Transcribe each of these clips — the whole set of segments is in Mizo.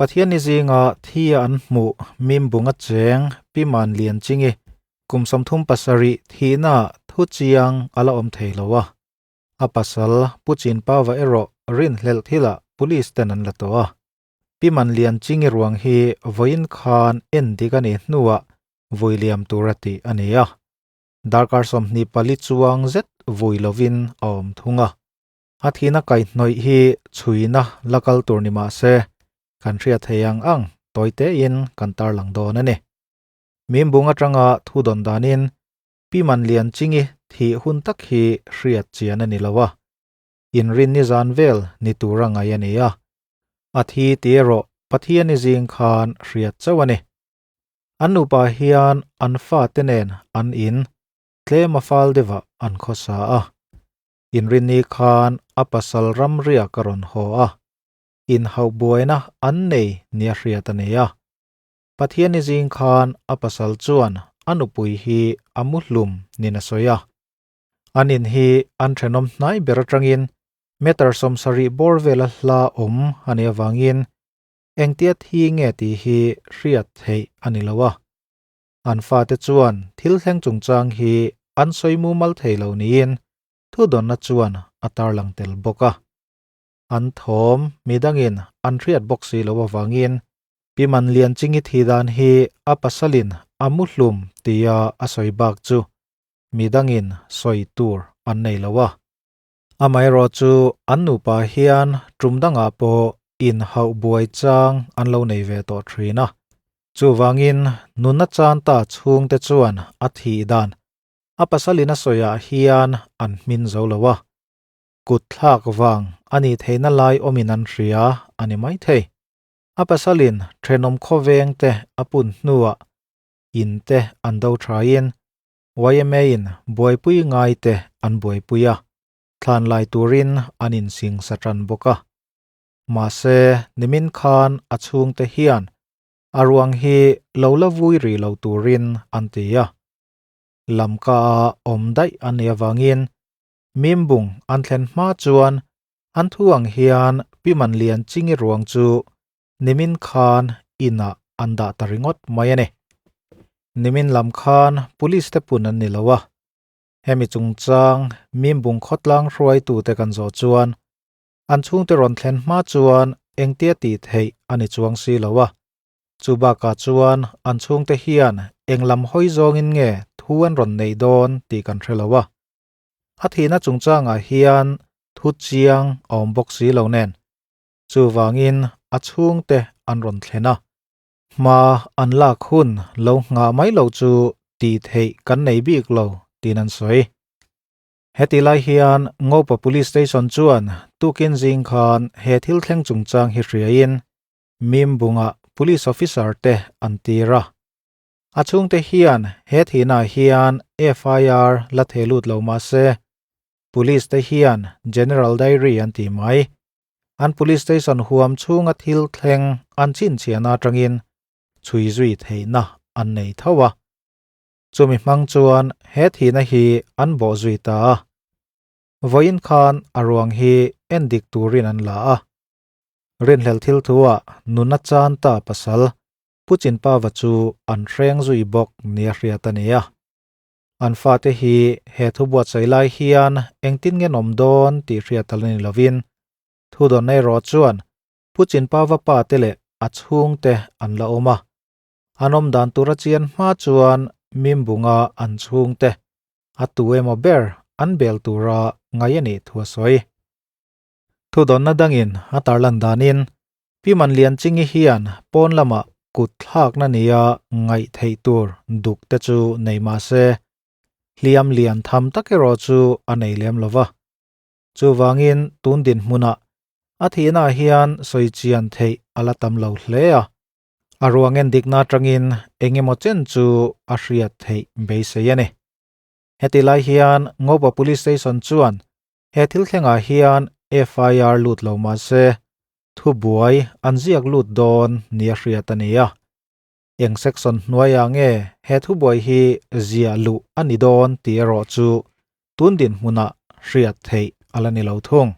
Pathianni zinga thi a an hmuh Mimbunga cheng Pi Manlianchingi kum 37 thihna thu chiang a la awm thei lo a. A pasal Pu Chinpava erawh rinhlelh thilah police ten an la tawh a. Pi Manlianchingi ruang hi vawiin khan en dik a nih hnuah vui liam tura tih a ni a. Darkar 24 chuang zet vui lovin a awm thung a. A thihna kaihhnawih hi chhuina la kal tur ni mah se, kan hriat thei ang ang tawi tein kan tarlang dawn a ni. Mimbung atanga thu dawn danin Pi Manlianchingi thih hun tak hi hriat chian a ni lo a, inrin ni zan vel ni tura ngaih a ni a. A thi ti erawh Pathiani zing khan hriat chauh a ni. An nupa hian an fate nen an in tlem a fal deuhah an khawsa a. Inrinni khan a pasal ramriak a rawn haw a, inhauh buaina an nei nia hriat a nei a. Pathiani zing khan a pasal chuan a nupui hi a muhlum nin a sawi a. An in hi an thenawm hnai ber atangin meter 70 bawr vela hla awm a nih avangin engtia thi nge tih hi hriat theih a ni lo a. An fate chuan thil thleng chungchang hi an sawi mumal thei lo niin thu dawnna chuan a tarlang tel bawk a. An thawm midangin an hriat bawk si lo avangin Pi Manlianchingi thi dan hi a pasalin a muhlum tia a sawi bak chu midangin sawi tur an nei lo a. Amaherawh chu an nupa hian tum dangah pawh inhauh buai chang an lo nei ve tawh thin a. Chuvangin nunna chan ta chhungte chuan a thih dan a pasalin a sawiah hian an hmin zo lo a. Kut thlak wang a nih theihna lai awmin an hria a ni mai thei. A pasalin thenawm khawveng te a pun hnuah in te an do thain YMA in buaipui ngai te an buaipui a, thlan lai turin an insing sa tan bawk a. Mahse nimin khan a chhungte hian a ruang hi lo la vui ri lo turin an ti a. Lamka a awm daih an nih avangin Mimbung an thlen hma chuan an thu ang hian Pi Manlianchingi ruang chu nimin khan inah an dah ta ringawt mai a ni. Nimin lam khan police te pun an ni lo a. Hemi chungchang Mimbung khawtlang hruaitu te kan zawh chuan an chhungte rawn thlen hma chuan engtia tih theih a ni chuang si lo a. Chubakah chuan an chhungte hian eng lam hawi zawngin nge thu an rawn nei dawn tih kan hre lo a. A thihna chungchangah hian thu chiang a awm bawk si lo nen. Chuvangin a chhungte an rawn thlen a. Hma an lak hun lo nghah mai lo chu tih theih kan nei bik lo tiin an sawi. Heti lai hian Ngopa Police Station chuan tukin zing khan he thil thleng chungchang hi hriain Mimbunga police officer te an tir a. A chhungte hian he thihna hian FIR la thei lut lo mah se police te hian General Diary an ti mai. An police station huam chhunga thil thleng an chinchhiahna atangin chhui zui theihna an nei tho a. Chumi hmang chuan he thihna hi an bawh zui ta a. Vawiin khan a ruang hi en dik turin an la a. Rinhlelh thil thuah nuna chan ta pasal Pu Chinpava chu an hreng zui bawk nia hriat a ni a. An fate hi he thu buatsaih lai hian engtin nge nawm dawn tih hriat ala ni lovin thu dawn erawh chuan Pu Chinpava pa te leh a chhungte an la awm a. An awm dan tura chian hma chuan Mimbunga an chhungte a tu emaw ber an bel tura ngai a nih thu a sawi. Thu dawnna dangin a tarlan danin Pi Manlianchingi hian pawn lamah kut thlakna nia ngaih theih tur duk te chu nei mah se, hliam lian tham tak erawh chu a nei lem lo va. Chuvangin tun dinhmunah a thihna hian sawi chian theih a la tam lo hle a. A ruang en dikna atangin eng emaw chen chu a hriat theih beisei a ni. Heti lai hian Ngopa Police Station chuan he thil thlengah hian FIR lut lo mah se, thu buai an ziak lut dawn nia hriat a ni a. Eng section hnuaiah nge he thu buai hi ziah luh a ni dawn tih erawh chu tun dinhmunah hriat theih a la ni lo thung.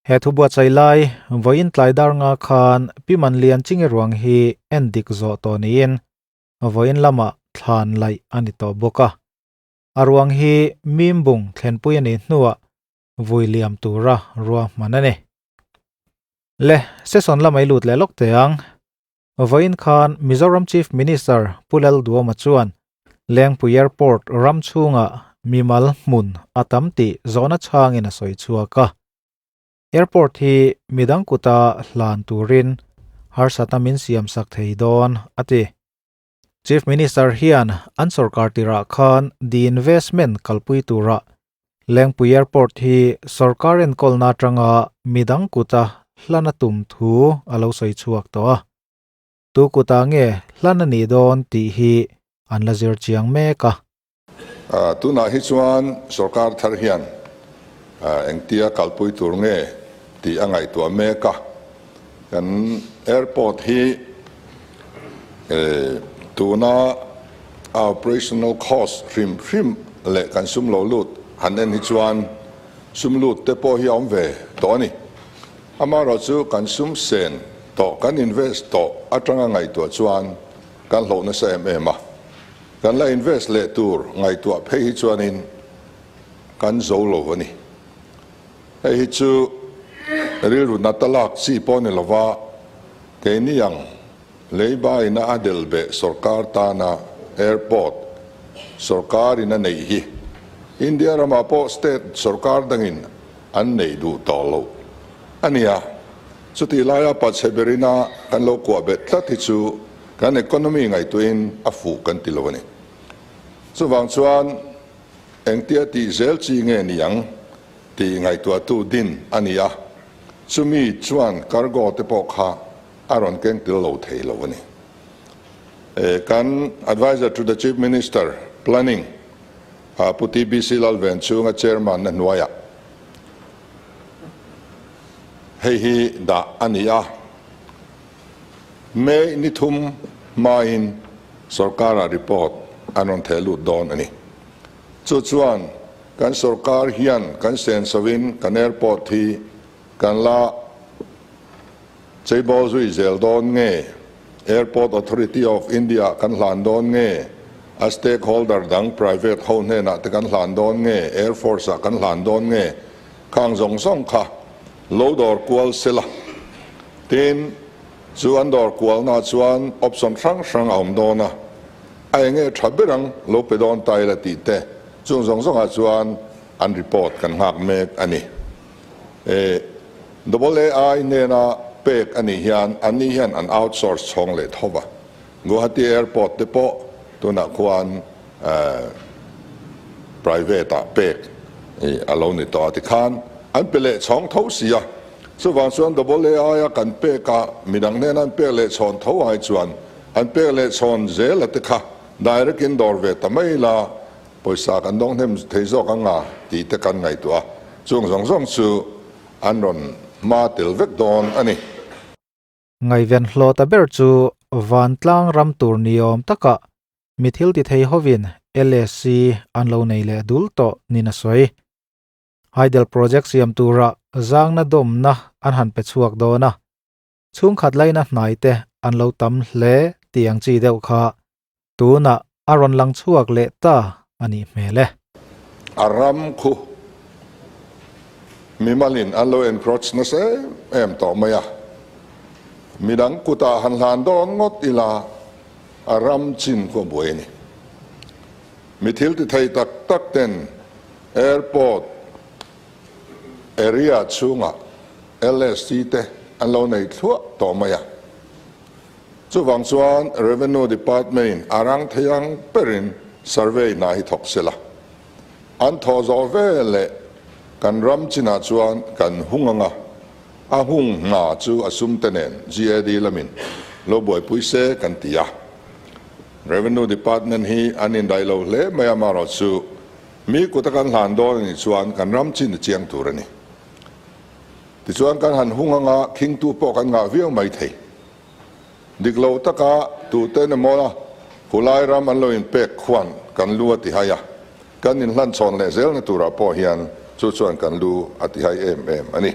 He thu buatsaih lai, vawiin tlai dar nga khan Pi Manlianchhingi ruang hi en dik zawh tawh niin vawiin lamah thlan laih a ni tawh bawk a. A ruang hi Mimbung thlenpui a nih hnuah vui liam tura ruahman a ni. Le, session lamah i lut leh lawk teh ang. Vawiin khan Mizoram Chief Minister Pu Lalduama chuan Lengpui Airport ram chhungah mimal hmun a tam tih zawhna chhangin a sawi chhuak a. Airport hi midang kuta hlan turin harsatna min siamsak thei dawn, a ti. Chief Minister hian an sorkar tirah khan de-investment kalpui tura Lengpui Airport hi sorkar enkawlna atanga midang kuta hlan a tum thu a lo sawi chhuak tawh a. Tu kutah nge hlan a nih dawn tih hi an la zir chiang mek a. Tunah hi chuan sorkar thar hian engtia kalpui tur nge tih a ngaihtuah mek a. Kan airport hi tuna a operational cost hrim hrim leh kan sum lo lut han en hi chuan sum lut te pawh hi a awm ve tawh a ni. Amaherawhchu kan sum sen tawh, kan invest tawh atanga ngaihtuah chuan kan hlauh nasa em em a. Kan la invest leh tur ngaihtuah phei hi chuanin kan zo lo a ni. Hei hi chu rilru nata lak chi pawh ni lova keini ang leiba ina a del beh sorkar tana airport sorkar in a neih hi India ramah pawh state sorkar dangin an neih duh tawh loh a nia. Chutih laia pachhe berina kan lo kuah bet tlat hi chu kan economy ngaihtuahin a fuh kan ti lo a ni. Chuvang chuan Engtia tih zel chi nge ni ang tih ngaihtuahtu din a ni a, chumi chuan cargo te pawh kha a rawn keng tel lo thei lo a ni. Kan Adviser to the Chief Minister, Planning, Pu TBC Lalven chhunga Chairman na hnuaiah hei hi dah a ni a, May ni thum hmain sorkara report an rawn theh lut dawn a ni. Chu chuan kan sorkar hian kan senso in kan airport hi kan la cheibawl zui zel dawn nge, Airport Authority of India kan hlan dawn nge, a stakeholder dang private ho hnenah te kan hlan dawn nge, Air Force ah kan hlan dawn nge, khang zawng zawng kha lo dawr kual sela. Tin, chu an dawr kualna chuan option hrang hrang a awm dawn a, a enge tha ber ang lo pe dawn ta ila tih te chung zawng zawngah chuan an report kan nghak mek a ni. E, Double AI hnena pek a nih hian anni hian an outsource chhawng leh tho va. Guwahati Airport te pawh tunah khuan private ah pek a lo ni tawh a tikhan an pe leh chhawng tho si a. Chuvang chuan Double AI a kan pek a midang hnena an pek leh chhawn tho ai chuan an pek leh chhawn zel a te kha direct in dawr ve ta mai la pawisa kan dawng hnem thei zawk ang a tih te kan ngaihtuah a. Chung zawng zawng chu an rawn hma tel vek dawn a ni. Ngaihven hlawh ta ber chu vantlang ram tur ni awm takah mi thil ti thei hovin LSC an lo nei leh dul tawh nin a sawi. Hydel project siam tura zangna dawmna an han pe chhuak dawn a, chhungkhat laina hnai te an lo tam hle tih ang chi deuh kha tunah a rawn lang chhuak leh ta a nih hmel e. A ram khu mimalin an lo encroach nasa em em tawh mai a, midang kutah han hlan dawn ngawt ila a ram chin khu a buai a ni. Mi thil ti thei tak tak ten airport area chhungah LSC te an lo nei thluah tawh mai a. Chuvang chuan Revenue Department in a rang thei ang berin survey hna hi thawk sela. An thawh zawh veleh kan ram chinah chuan kan hung anga, a hung hna chu a sum te nen GAD lamin lo buaipui se kan ti a. Revenue Department hi an indaih lo hle mai a, amaherawhchu mi kuta kan hlan dawn a nih chuan kan ram chin a chiang tur a ni. Tichuan kan han hung anga khingtu pawh kan ngah viau mai thei. Dik lo taka tute emaw khulai ram an lo inpek khuan kan lu a ti hai a, kan inhlanchhawn leh zelna turah pawh hian chu chuan kan lu a ti hai em em a ni.